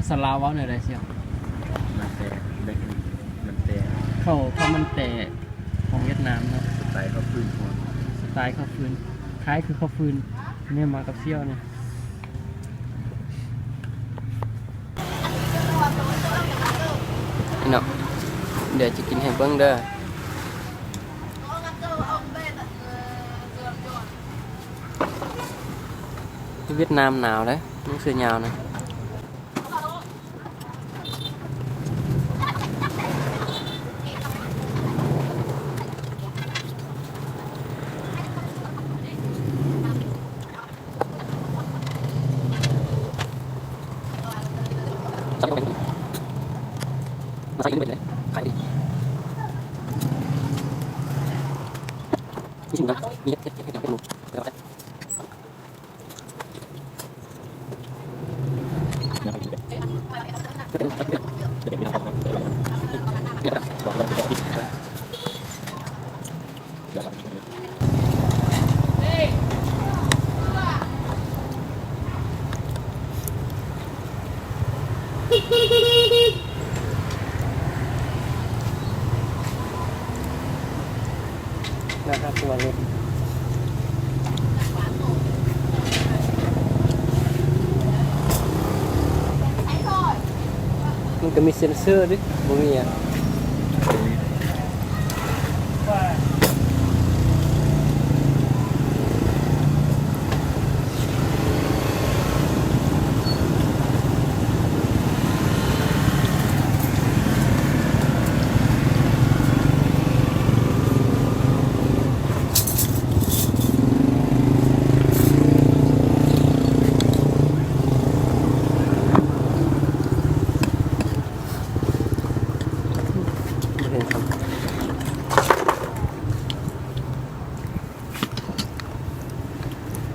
ສາລາວເວົ້າແນວໃດຊຽວ? ມັນແຕ່ ມັນແຕ່ ເຂົ້າ ເຂົ້າມັນແຕ່ຂອງຫວຽດນາມເນາະ ສະໄຕເຂົ້າຟືນ ສະໄຕເຂົ້າຟືນ ຄ້າຍຄືເຂົ້າຟືນ. ແມ່ມາກັບສ່ຽວນີ້ ພີ່ນ້ອງ ດຽວຈະກິນໃຫ້ເບິ່ງເດີ. ທີ່ຫວຽດນາມໜາວເດ້ ໜັງສືຍາວນະ. ໜ້າຮັກຕົວລົດ ມັນກໍມີເຊັນເຊີເດ້ ບໍ່ມີຫຍັງ.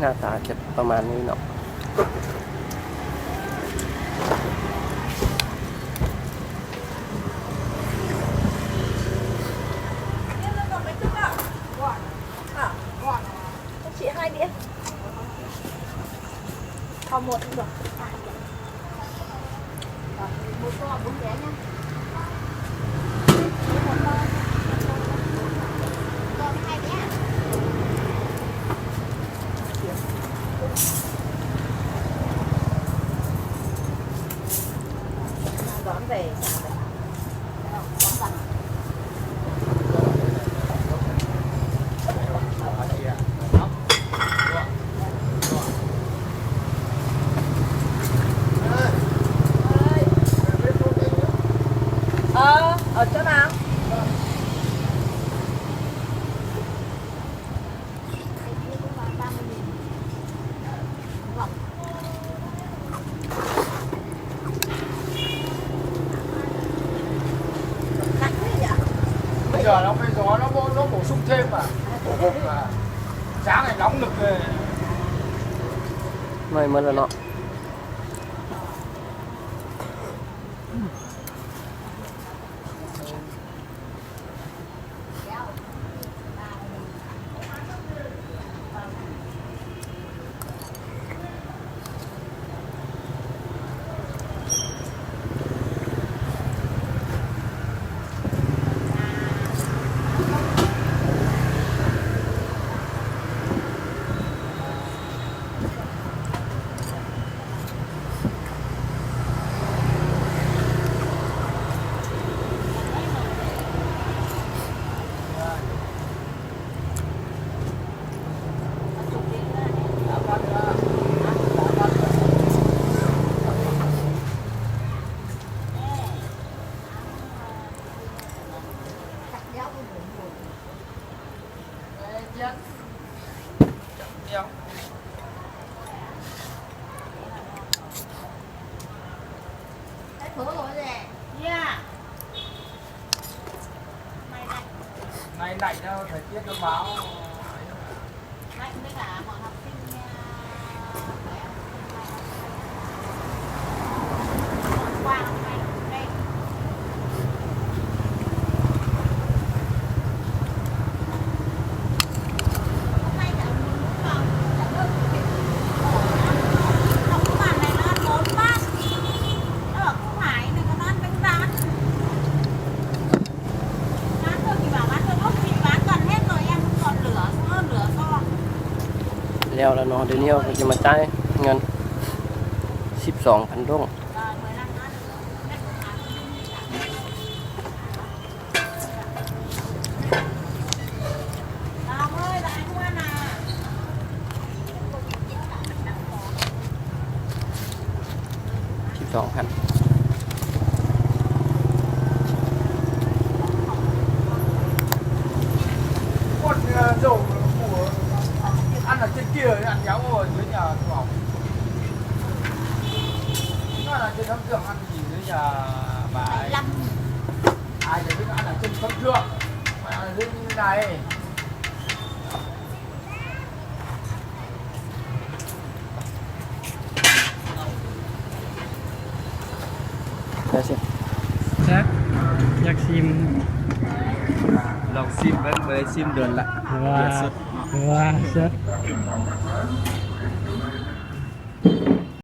ໜ້າຕາຈະປະມານນີ້ເນາະ. ເຂົ້າໝົດບໍ່? Bây giờ nó bây giờ nó bổ, nó bổ sung thêm mà. Mà sáng này nóng nực này. ໜ້ອຍໝົດແລ້ວເນາະ. ເອີ ແລ້ວລະເນາະ ດຽວນີ້ເຮົາກໍຈະມາຈ່າຍເງິນສິບສອງພັນດົງ. ສິບສອງພັນ. ແຊບ ຢາກຊີມ ລອງຊີມເບິ່ງ ບໍ່ໄດ້ຊີມດົນລະ ວ່າ ລຽນສົດເນາະ ວ່າສົດ.